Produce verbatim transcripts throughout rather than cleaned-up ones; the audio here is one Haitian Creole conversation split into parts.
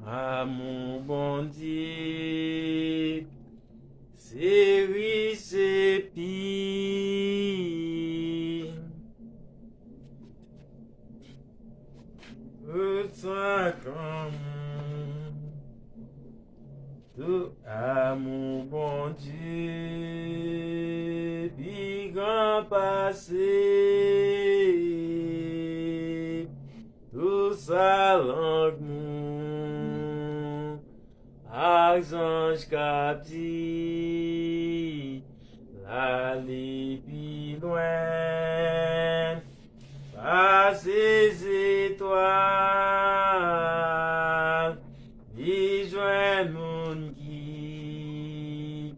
Amou Bondye, se ri, se pi. Tout sa k anmou, tout amou Bondye pi gran pase tout sa lang moun ak zanj k ap di l ale pi lwen pase zetwal, li jwenn moun ki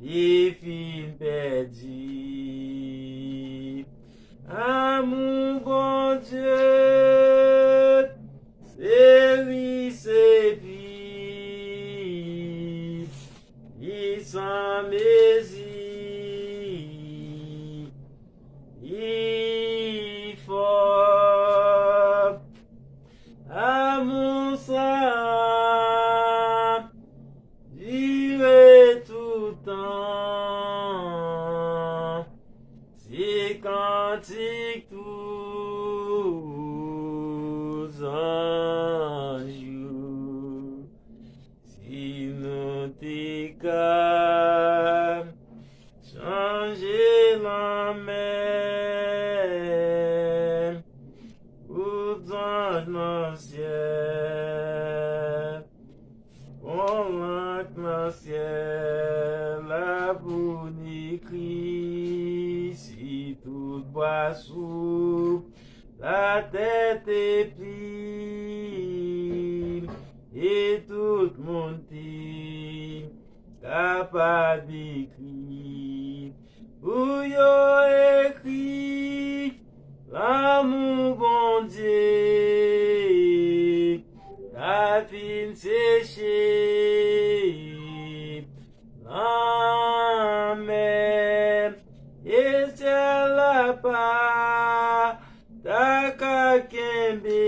te fin pèdi. Amou Bondye, se ri, se pi, li san mezi, li fò. Amou sa dire toutan. Se kantik tout zanj yo. Si nou te ka chanje lanmè pou zanj nan syèl, yon lank nan syèl la pou n ekri, si tout bwa sou latè te pli, e tout moun te kapab ekri, pou yo ekri, lanmou Bondye ka fin seche lanmè, e syèl la pa ta ka kenbe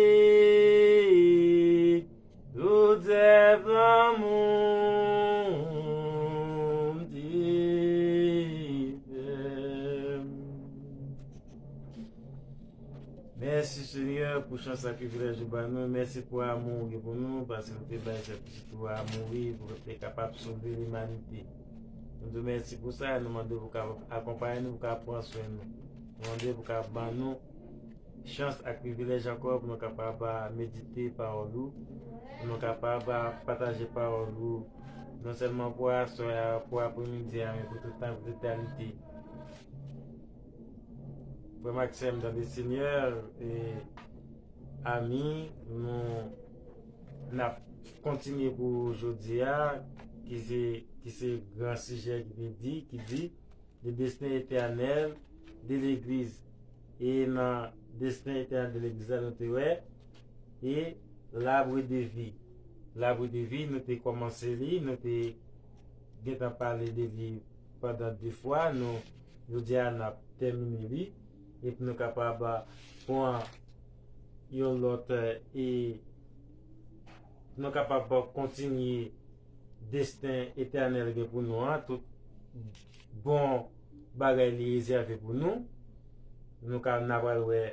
tout zèv lanmou m te fè. Mèsi, Senyè, pou chans ak privilèj ou ban nou. Mèsi pou amou ou gen pou nou, paske ou te bay sèl pitit ou a mouri pou te kapab sove limanite. Nou di w mèsi pou sa, e nou mande w pou w kapab akonpaye nou, pou w kapab pran swen nou. Nou mande w pou w kapab ban nou chans ak privilèj ankò pou nou kapab, a, medite pawòl ou, pou nou kapab, a, pataje pawòl ou, non sèlman pou aswè a, pou apremidi a, men pou tout tan, pou letènite. Frè m ak sè m nan le Senyè, e, ami, nou, n ap kontinye pou jodi a, ki se, ki se gran sijè ki te di, ki di, le destin éternel de l'Église. E nan destin éternel de l'Église la, nou te wè, e l'arbre de vie. L'arbre de vie, nou te kòmanse li, nou te gentan pale de li pandan de fwa. Nou, jodi a, n ap tèmine li, epi nou kapab, a, pran yon lòt, e, nou kapab kontinye desten etènèl gen pou nou an, tout bon bagay li rezève pou nou. Nou ka, n a pral wè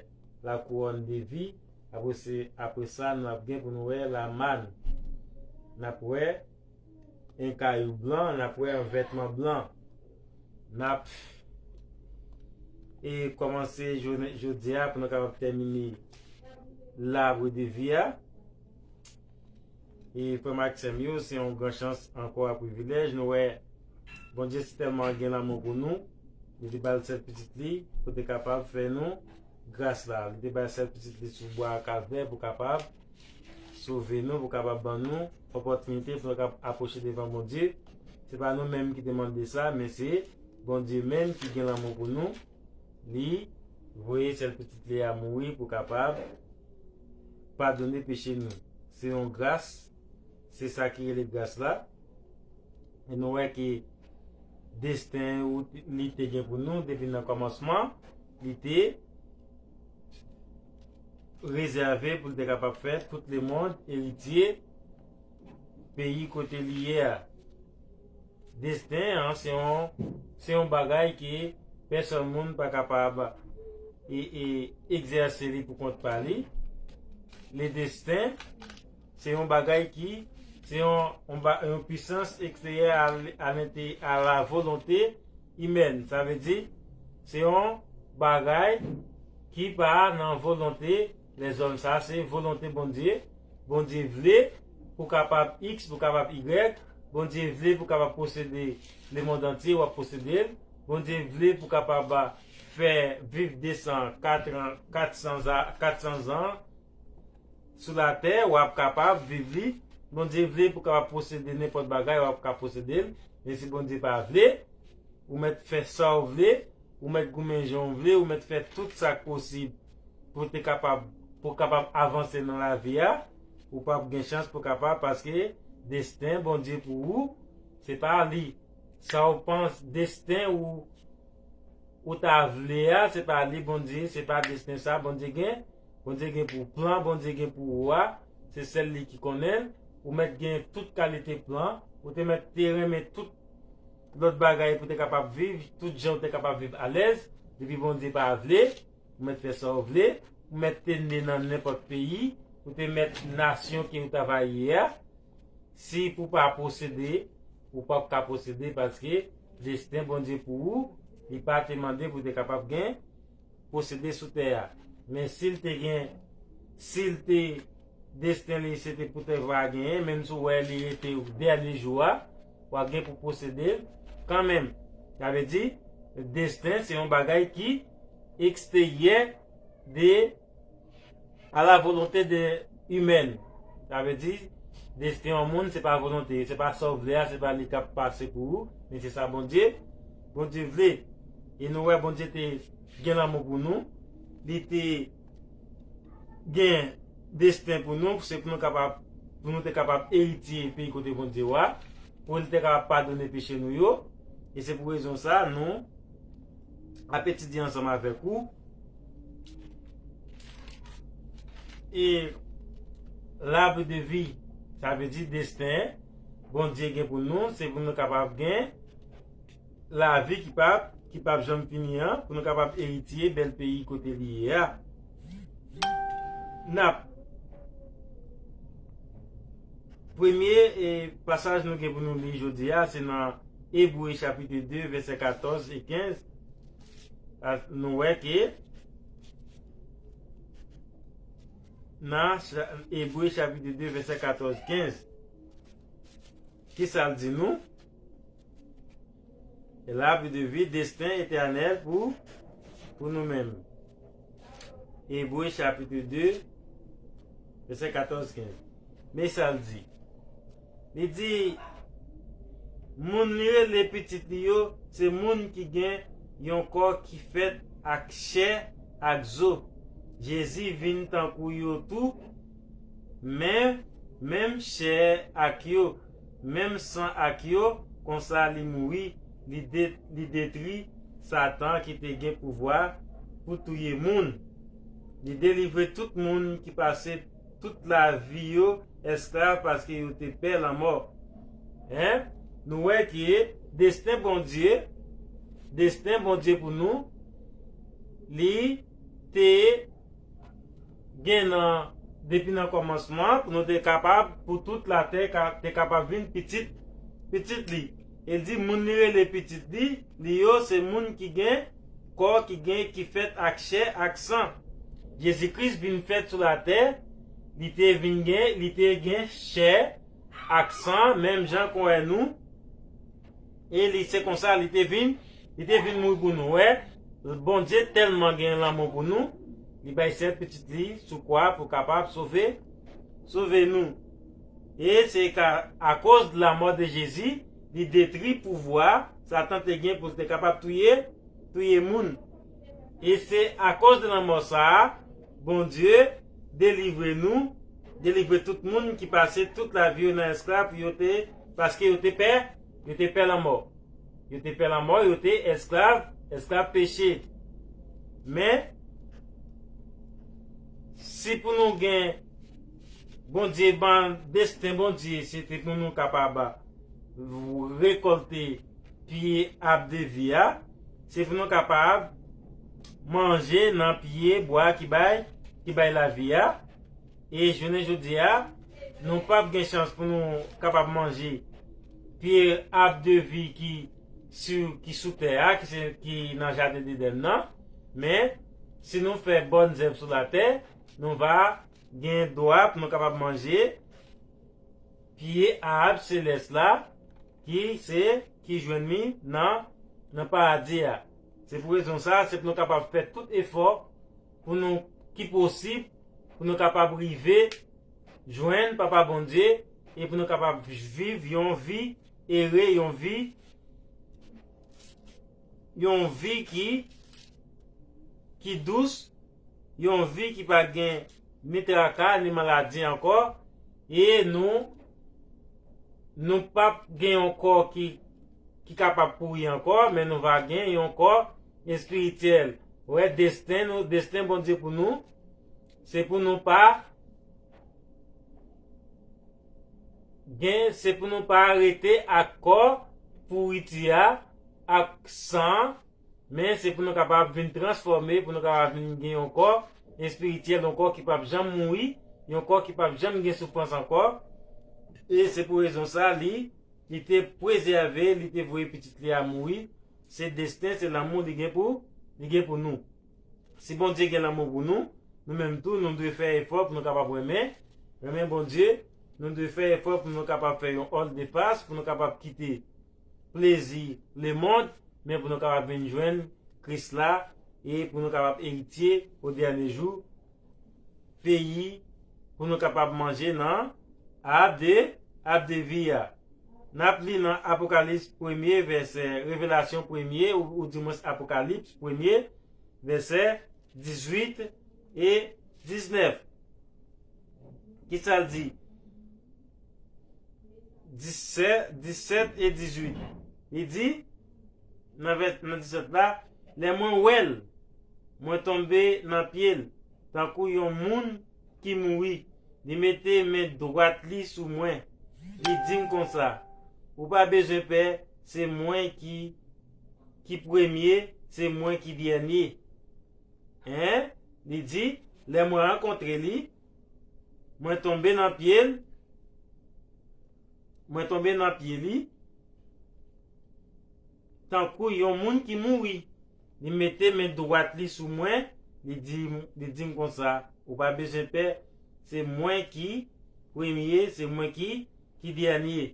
la couronne de vie. Apre se, apre sa, n ap gen pou nou wè la manne. N ap wè yon kayou blan, n ap wè yon vètman blan. N ap, e, kòmanse jounen jodi a pou nou kapab tèmine l'arbre de vie a. E frè m ak sè m yo, se yon gran chans ankò ak privilèj. Nou wè, Bondye si tèlman gen lanmou pou nou, li te ba l sèl pitit li pou te kapab fè nou gras la. Li te bay sèl pitit li sou bwa a Kalvè pou kapab sove nou, pou kapab ban nou opòtinite pou nou kapab apwoche devan Bondye. Se pa nou menm ki te mande sa, men se Bondye menm ki gen lanmou pou nou. Li voye sèl pitit li a mouri pou kapab padone peche nou. Se yon gras, se sa ki rele gras la. E nou wè ke desten ou li te gen pou nou depi nan kòmansman, li te rezève pou l te kapab fè tout lemonn eritye peyi kote li ye a. Desten an, se yon, se yon bagay ke pèsòn moun pa kapab e, e, egzèse li pou kont pa li. Le desten, se yon bagay ki, se yon, yon, ba- yon pwisans eksteryè a, a, lente- a la volonte imèn. Sa vle di, se yon bagay ki pa nan volonte lèzòm. Sa se volonte Bondye. Bondye vle pou kapab X, pou kapab Y. Bondye vle pou kapab posede lemonn antye, w ap posede l. Bondye vle pou kapab fè viv de san, kat san, kat san za- kat san zan sou latè, w ap kapab viv li. Bondye vle pou kapab posede nenpòt bagay, w ap ka posede l. Men si Bondye pa vle, ou mèt fè sa w vle, ou mèt goumen jan w vle, ou mèt fè tout sa k posib pou te kapab, pou kapab avanse nan lavi a, ou p ap gen chans pou kapab, paske desten Bondye pou ou, se pa li. Sa w panse, desten ou, ou ta vle a, se pa li Bondye, se pa desten sa Bondye gen. Bondye gen pou plan Bondye gen pou ou a, se sèl li ki konnen l. Ou mèt gen tout kalite plan, ou te mèt te renmen tout lòt bagay pou te kapab viv, tout jan ou te kapab viv alèz, depi Bondye pa vle, ou mèt fè sa w vle, ou mèt te ne nan nenpòt peyi, ou te mèt nasyon ke ou ta va ye a, si pou pa posede, ou p ap ka posede paske desten Bondye pou ou, li pa te mande pou te kapab gen posede sou tè a. Men si l te gen, si l te desten li se te pou te va genyen, menm si w wè li rete dènye jou a, w ap gen pou posede l kanmenm. Sa vle di, desten se yon bagay ki eksteryè de a la volonte de imèn. Sa vle di, desten yon moun, se pa volonte, se pa sa w vle a, se pa li k ap pase pou ou, men se sa Bondye, Bondye vle. E nou wè Bondye te gen lanmou pou nou, li te gen desten pou nou, se pou nou kapab, pou nou te kapab eritye peyi kote Bondye wa, pou li te kapab padone peche nou yo. E se pou rezon sa, nou ap etidye ansanm avèk ou. E l'arbre de vie, sa vle di desten Bondye gen pou nou, se pou nou kapab gen lavi ki p ap, ki p ap janm fini an, pou nou kapab eritye bèl peyi kote li ye a. N ap, premye e, pasaj nou gen pou nou li jodi a, se nan Ebre chapit de, vèsè katòz e kenz. A, nou wè ke nan cha- Ebre chapit de, vèsè katòz, kenz, kisa l di nou? E l'arbre de vie, desten etènèl pou, pou nou menm. Ebre chapit de, vèsè katòz, kenz. Men sa l di. Li di, moun li rele pitit li yo, se moun ki gen yon kò ki fèt ak chè ak zo. Jezi vin tankou yo tou, men menm chè ak yo, menm san ak yo, konsa li mouri, li, de, li detri Satan ki te gen pouvwa pou touye moun. Li delivre tout moun ki pase tout lavi yo esklav paske yo te pè lanmò. Hein? Nou wè ke desten Bondye, desten Bondye pou nou, li te gen nan, depi nan kòmansman, pou nou te kapab, pou tout latè ka, te kapab vin pitit, pitit li. E l di, moun li rele pitit li, li yo, se moun ki gen kò, ki gen, ki fèt ak chè, ak san. Jezi Kris vin fèt sou latè, li te vin gen, li te gen chè ak san, menm jan kon wè nou. E li, se konsa, li te vin, li te vin mouri pou nou. Wè, Bondye tèlman gen lanmou pou nou, li bay sèl pitit li sou kwa pou kapab sove, sove nou. E se ka, akoz de la mort de Jésus, li detri pouvwa Satan te gen pou te kapab touye, touye moun. E se akoz de lanmò sa a, Bondye delivre nou, delivre tout moun ki pase tout lavi yo nan esklav, yo te, paske yo te pè, yo te pè lanmò. Yo te pè lanmò, yo te esklav, esklav peche. Men, si pou nou gen Bondye ban, desten Bondye, se te pou nou kapab rekòlte pye ab de vi a. Se pou nou kapab manje nan pye bwa ki bay, ki bay lavi a. E jounen jodi a, nou p ap gen chans pou nou kapab manje pye ab de vi ki sou, ki sou tè a, ki se, ki nan jaden Edenn nan. Men, si nou fè bòn zèv sou latè, nou va gen dwa pou nou kapab manje pye ab selès la, ki se, ki jwenn li nan, nan paradi a. Se pou rezon sa, se pou nou kapab fè tout efò pou nou, ki posib, pou nou kapab rive jwenn Papa Bondye e pou nou kapab viv yon vi ere, yon vi, yon vi ki, ki dous, yon vi ki pa gen ni traka, ni maladi ankò, e nou, nou p ap gen yon kò ki, ki kapab pouri ankò, men nou va gen yon kò espirityèl. Wè, desten nou, desten Bondye pou nou, se pou nou pa gen, se pou nou pa rete ak kò pouriti a, ak san, men se pou nou kapab vin transfòme, pou nou kapab vin gen yon kò espirityèl, yon kò ki p ap janm mouri, yon kò ki p ap janm gen soufrans ankò. E se pou rezon sa, li, li te prezève, li te voye pitit li a mouri. Se desten, se lanmou li gen pou, li gen pou nou. Si Bondye gen lanmou pou nou, nou menm tou, nou dwe fè efò pou nou kapab renmen, renmen Bondye. Nou dwe fè efò pou nou kapab fè yon òl de fas, pou nou kapab kite plezi lemonn, men pou nou kapab vin jwenn Kris la, e pou nou kapab eritye o dènye jou, peyi, pou nou kapab manje nan ab de, ab de vi a. N ap li nan Apokalips premye vèsè, Revelasyon premye, ou, ou dimwens Apokalips premye, vèsè dizuit e diznèf. Kisa l di? Disèt, disèt e dizuit. Li di, nan vè, nan disèt la, lè mwen wè l, mwen tonbe nan pye l, tankou yon moun ki mouri. Li mete men dwat li sou mwen. Li di m konsa, ou pa bezwen pè, se mwen ki, ki premye, se mwen ki dènye. En, li di, lè mwen rankontre li, mwen tonbe nan pye l, mwen tonbe nan pye li, tankou yon moun ki mouri. Li mete men dwat li sou mwen, li di, li di m konsa, ou pa bezwen pè, se mwen ki premye, se mwen ki, ki dènye.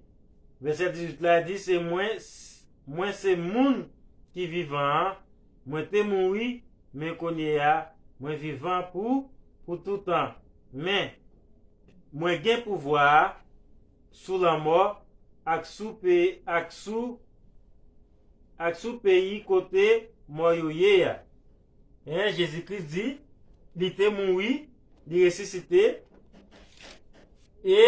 Vèsè dizuit la di, se mwen, mwen se moun ki vivan an, mwen te mouri, men kounye a, mwen vivan pou, pou toutan. Men, mwen gen pouvwa a sou lanmò ak sou pe, ak sou, ak sou peyi kote mò yo ye a. En, Jezi Kris di, li te mouri, li resisite, e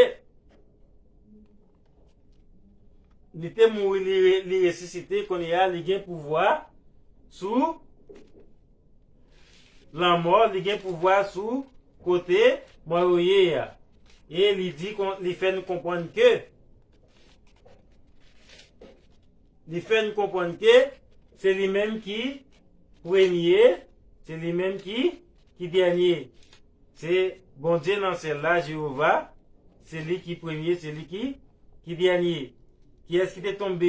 li te mouri, li re, li resisite, kounye a, li gen pouvwa sou lanmò, li gen pouvwa sou kote mò yo ye a. E li di, li fè n konprann ke, li fè n konprann ke se li menm ki premye, se li menm ki, ki dènye. Se Bondye nan syèl la, Jewova, se li ki premye, se li ki, ki dènye. Kiyès ki te tonbe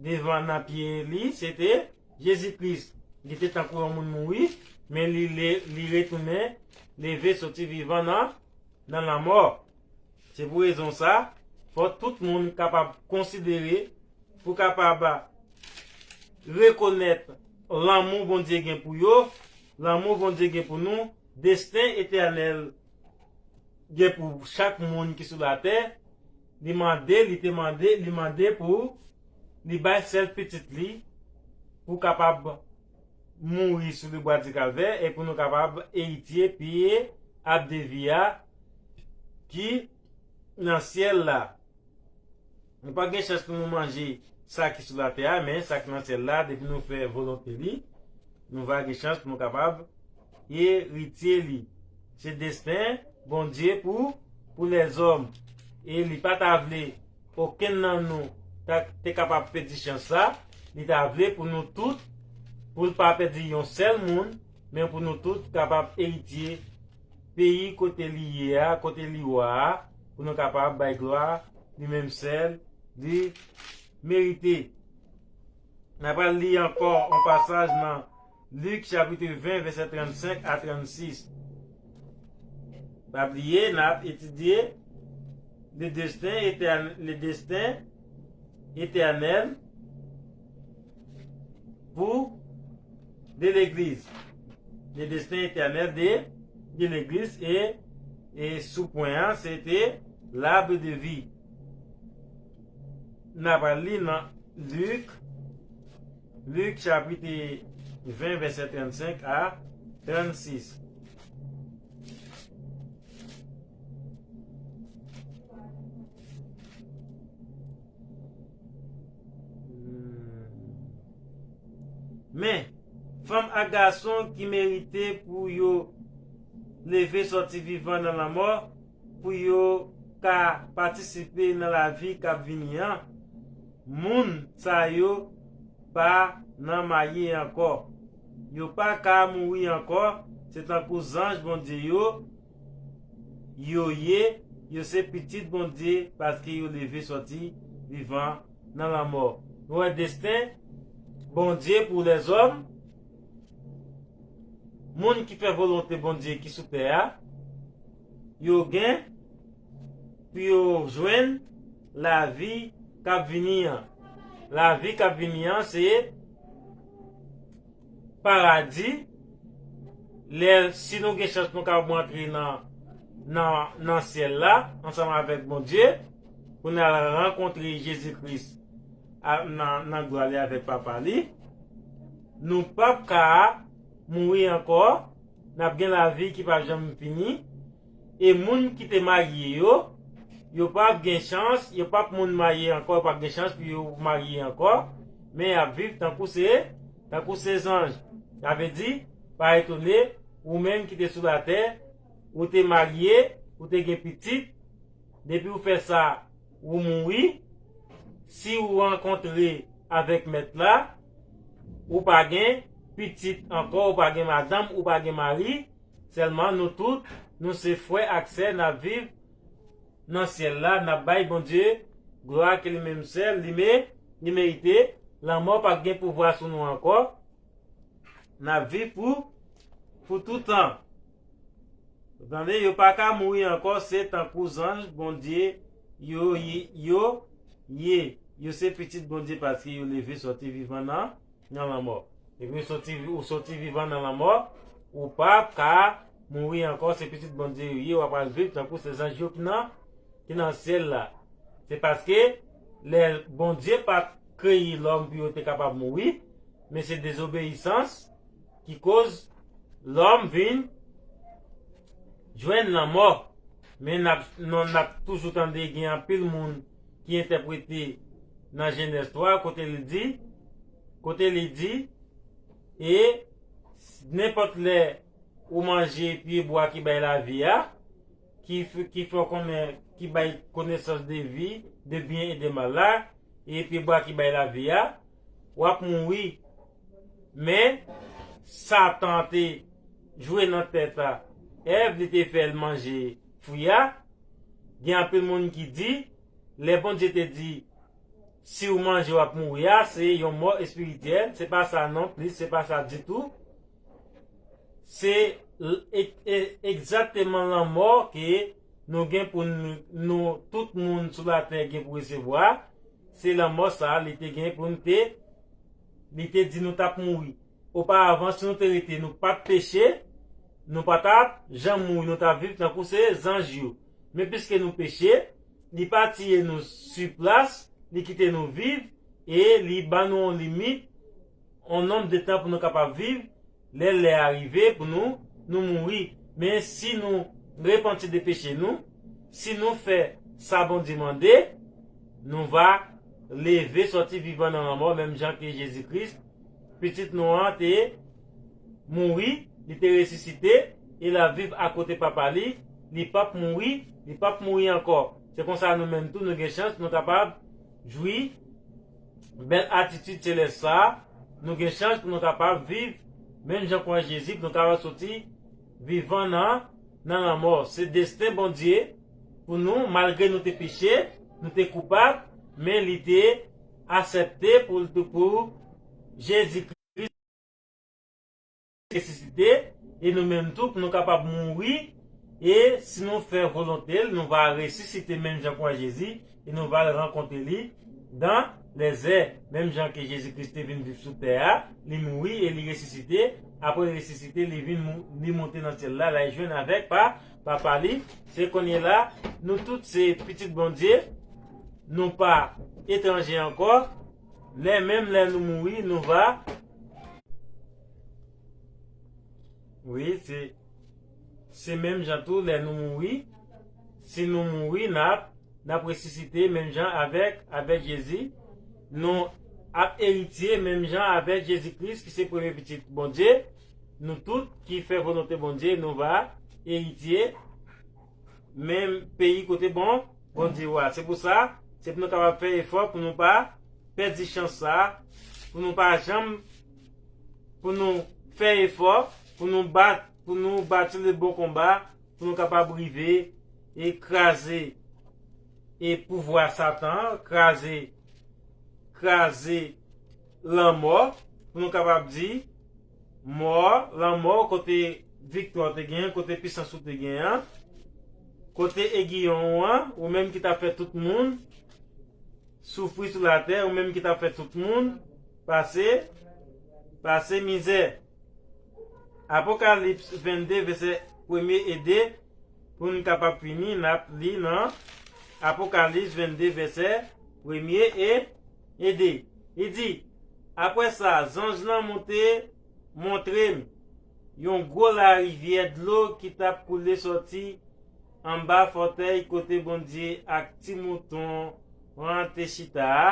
devan nan pye li? Se te Jezi Kris. Li te tankou yon moun mouri, men li, li, li retounen, leve, soti vivan nan, nan lanmò. Se pou rezon sa, fò tout moun kapab konsidere, pou kapab rekonèt lanmou Bondye gen pou yo, lanmou Bondye gen pou nou, desten etènèl gen pou chak moun ki sou latè. Li mande, li te mande, li mande pou li bay sèl pitit li pou kapab mouri sou lebwa di Kalvè e pou nou kapab eritye pye ab de vi a ki nan syèl la. Nou pa gen chans pou nou manje sa ki sou latè a, men sa ki nan syèl la, depi nou fè volonte li, nou va gen chans pou nou kapab eritye li. Se desten Bondye pou, pou lèzòm, e li pa ta vle okenn nan nou ta, te kapab pèdi chans sa. Li ta vle pou nou tout, pou l pa pèdi yon sèl moun, men pou nou tout kapab eritye peyi kote li ye a, kote li wa a, pou nou kapab bay glwa li menm sèl li merite. N a pral li ankò yon pasaj nan Lik chapit ven, vèsè trannsenk a trannsis. Pa bliye, n ap etidye le destin etèn-, le destin éternel pour de l'église. Le destin éternel de, de l'église e, e sou pwen an, se te l'arbre de vie. N ap li nan Lik, Lik chapit ven, vèsè trannsenk a trannsis. Men, fanm ak gason ki merite pou yo leve sòti vivan nan lanmò, pou yo ka patisipe nan lavi k ap vini an, moun sa yo pa nan marye ankò. Yo pa ka mouri ankò, se tankou zanj Bondye yo, yo ye, yo se pitit Bondye paske yo leve sòti vivan nan lanmò. Nou wè desten Bondye pou lèzòm, moun ki fè volonte Bondye ki sou tè a, yo gen pou yo jwenn lavi k ap vini an. Lavi k ap vini an, se paradi. Lè, si nou gen chans, nou kapab rantre nan, nan, nan syèl la, ansanm avèk Bondye, pou n al rankontre Jezi Kris a, nan, nan glwa li avèk Papa li. Nou p ap ka mouri ankò, n ap gen lavi ki p ap janm fini. E moun ki te marye yo, yo p ap gen chans, yo p ap moun marye ankò, yo p ap gen chans pou yo marye ankò, men y ap viv tankou se, tankou se zanj. Sa vle di, pa etone, ou menm ki te sou latè, ou te marye, ou te gen pitit, depi ou fè sa, ou mouri. Si ou rankontre avèk Mèt la, ou pa gen pitit ankò, ou pa gen madanm, ou pa gen mari, sèlman nou tout, nou se frè ak sè, n ap viv nan syèl la, n ap bay Bondye glwa ke li menm sèl, li me-, li merite. Lanmò p ap gen pouvwa sou nou ankò. N ap viv pou, pou toutan. Tande, yo pa ka mouri ankò, se tankou zanj Bondye yo ye, yo ye. Yo se pitit Bondye paske yo leve sòti vivan nan, nan lanmò. Depi w sòti, ou sòti vivan nan lanmò, ou p ap ka mouri ankò, se pitit Bondye yo ye, w ap al viv tankou se zanj yo ki nan, ki nan syèl la. Se paske lè Bondye pa t kreye lòm pou yo te kapab mouri, men se dezobeyisans ki koz lòm vin jwenn lanmò. Men n ap, non, n ap toujou tande gen anpil moun ki entèprete nan Jenèz twa, kote li di, kote li di, e nenpòt lè ou manje pyebwa ki bay lavi a, ki f-, ki fè w konnen, ki bay konesans de vi, de byen e de mal la, e pyebwa ki bay lavi a, w ap mouri. Men, Satan te jwe nan tèt a Èv, li te fè l manje fwi a. Gen anpil moun ki di, lè Bondye te di, si w manje, w ap mouri a, se yon mò espirityèl. Se pa sa non plis, se pa sa ditou. Se l-, e-, e-, egzakteman lanmò ke nou gen pou n-, nou, tout moun sou latè gen pou resevwa. Se lanmò sa a li te gen pou n te, li te di nou t ap mouri. Oparavan, si nou te rete, nou pa t peche, nou pa t ap janm mouri, nou t ap viv tankou se zanj yo. Men piske nou peche, li pa tiye nou siplas, li kite nou viv, e li ba nou yon limit, yon nonb de tan pou nou kapab viv, lè lè a rive pou nou, nou mouri. Men si nou repanti de peche nou, si nou fè sa Bondye mande, nou va leve sòti vivan nan lanmò, menm jan ke Jezi Kris, Pitit nou an, te mouri, li te resisite, e l ap viv akote Papa li, li p ap mouri, li p ap mouri ankò. Se konsa nou menm tou, nou gen chans, nou kapab jwi bèl atitid selès sa a, nou gen chans pou nou kapab viv menm jan Kris Jezi, pou nou kapab soti vivan nan, nan lanmò. Se desten Bondye pou nou, malgre nou te peche, nou te koupab, men li te aksepte pou, pou Jezi Kris resisite, e nou menm tou, pou nou kapab mouri, e si nou fè volonte l, nou va resisite menm jan Kris Jezi, e nou va rankontre li dans les airs, menm jan ke Jezi Kris te vin viv sou tè a, li mouri e li resisite, apre li resisite, li vin mou-, li monte nan syèl la, l al jwenn avèk pa, papa li. Se kounye la, nou tout se pitit Bondye, nou pa etranje ankò, lè menm lè nou mouri, nou va Wi, se, se menm jan tou lè nou mouri. Si nou mouri, n ap, n ap resisite menm jan avèk, avèk Jezi. Nou ap eritye menm jan avèk Jezi Kris, ki se premye pitit Bondye. Nou tout ki fè volonte Bondye, nou va eritye menm peyi kote bon, Bondye wa. Se pou sa, se pou nou kapab fè efò pou nou pa pèdi chans sa, pou nou pa janm, pou nou fè efò, pou nou bat, pou nou bati le bon konba, pou nou kapab rive e kraze e pouvwa Satan, kraze, kraze lanmò, pou nou kapab di, mò, lanmò, kote viktwa w te genyen, kote pisans ou te genyen an, kote egiyon ou an, ou menm ki t ap fè tout moun soufri sou latè, ou menm ki t ap fè tout moun pase, pase mizè. Apokalips vennde, vèsè premye e de, pou n kapab fini, n ap li nan Apokalips vennde, vèsè premye e, e de. Li di, apre sa, zanj lan monte, montre m yon gwo larivyè dlo ki t ap koule sòti anba fòtèy kote Bondye ak Ti Mouton an te chita a.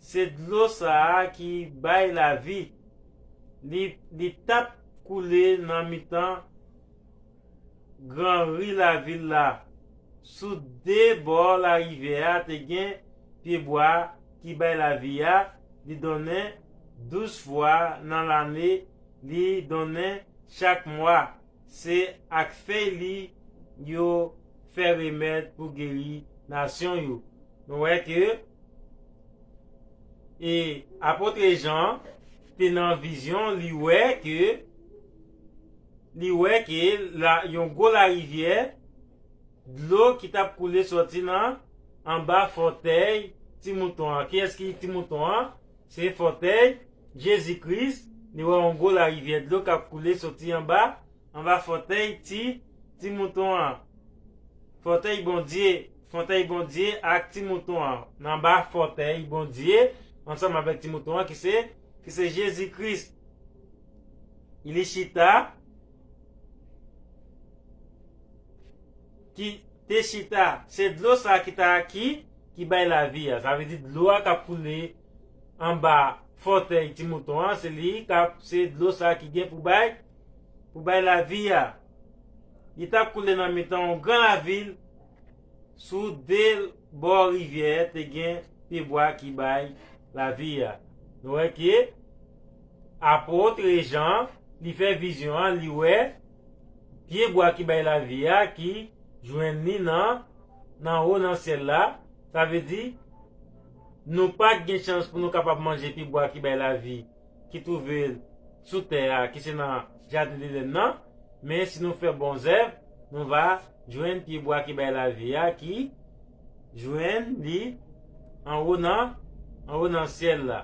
Se dlo sa a ki bay lavi. Li, li t ap koule nan mitan gran ri lavil la. Sou de bò larivyè a te gen pyebwa ki bay lavi a, li donnen douz fwa nan lane, li donnen chak mwa. Se ak fèy li yo fè remèd pou geri nasyon yo. Nou wè ke, e, apot Jan te nan vizyon, li wè ke, li wè ke la, yon gwo larivyè dlo ki t ap koule sòti nan anba fòtèy Ti Mouton an. Kiyès ki Ti Mouton an? Se fòtèy Jezi Kris. Li wè yon gwo larivyè dlo k ap koule sòti anba, anba fòtèy Ti, Ti Mouton an. Fòtèy Bondye, fòtèy Bondye ak Ti Mouton an. Nan anba fòtèy Bondye, ansanm avèk Ti Mouton an, ki se, ki se Jezi Kris. Li chita, ki te chita. Se dlo sa ki ta, ki, ki bay lavi a. Sa vle di dlo a k ap koule anba fòtèy Ti Mouton an, se li k ap, se dlo sa ki gen pou bay, pou bay lavi a. Li t ap koule nan mitan yon gran lavil, sou de bò rivyè te gen pyebwa ki bay lavi a. Nou wè ke apot Jan, li fè vizyon an, li wè pyebwa ki bay lavi a, ki jwenn li nan, nan wo nan syèl la. Sa vle di, nou pa t gen chans pou nou kapab manje pyebwa ki bay lavi, ki twouve l sou tè a, ki se nan jaden Edenn nan. Men si nou fè bon zèv, nou va jwenn pyebwa ki bay lavi a, ki jwenn li anwo nan, anwo nan syèl la.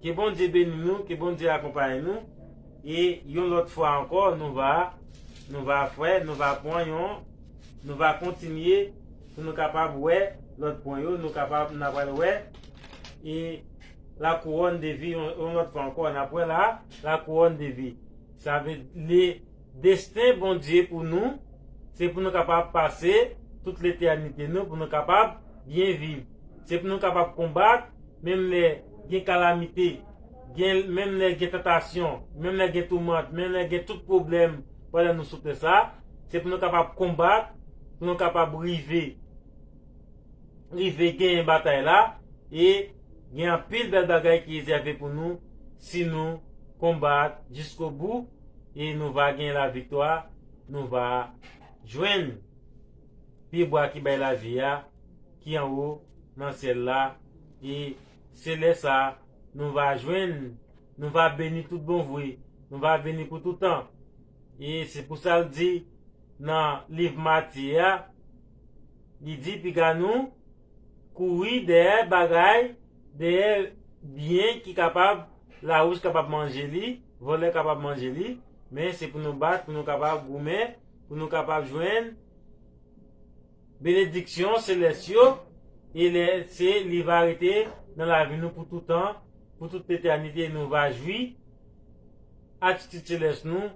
Ke Bondye beni nou, ke Bondye akonpaye nou. E yon lòt fwa ankò, nou va, nou va fè, nou va pran yon, nou va kontinye pou nou kapab wè lòt pwen yo, nou kapab, n a pral wè, e la couronne de vie, yon, yon lòt fwa ankò, n ap wè la, la couronne de vie. Sa vle di, desten Bondye pou nou, se pou nou kapab pase tout letènite nou, pou nou kapab byen viv. Se pou nou kapab konbat, menm lè gen kalamite, gen, menm lè gen tantasyon, menm lè gen toumant, menm lè gen tout pwoblèm pandan nou sou tè sa, Se pou nou kapab konbat, pou nou kapab rive, rive genyen batay la, e gen anpil bèl bagay ki rezève pou nou si nou konbat jiskobou, e nou va genyen laviktwa, nou va jwenn pyebwa ki bay lavi a, ki anwo nan syèl la, e se lè sa nou va jwenn, nou va beni tout bon vre, nou va beni pou tout tan. E se pou sa l di nan liv Matye a, li di piga nou kouri dèyè bagay, dèyè byen ki kapab, lawouch kapab manje li, vòlè kapab manje li, men se pou nou bat, pou nou kapab goumen, pou nou kapab jwenn benediksyon selès yo, e lè se li va rete nan lavi nou pou tout tan, pou tout etènite, nou va jwi atitid selès nou,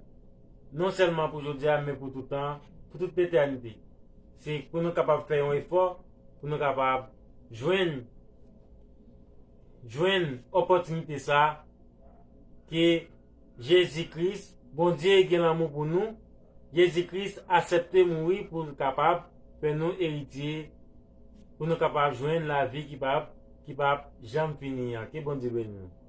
non sèlman pou jodi a, men pou tout tan, pou tout etènite. Se pou nou kapab fè yon efò, pou nou kapab jwenn, jwenn opòtinite sa ke Jezi Kris, Bondye gen lanmou pou nou. Jezi Kris aksepte mouri pou l kapab fè nou eritye, pou nou kapab jwenn lavi ki p ap, ki p ap janm fini an. Ke Bondye beni nou.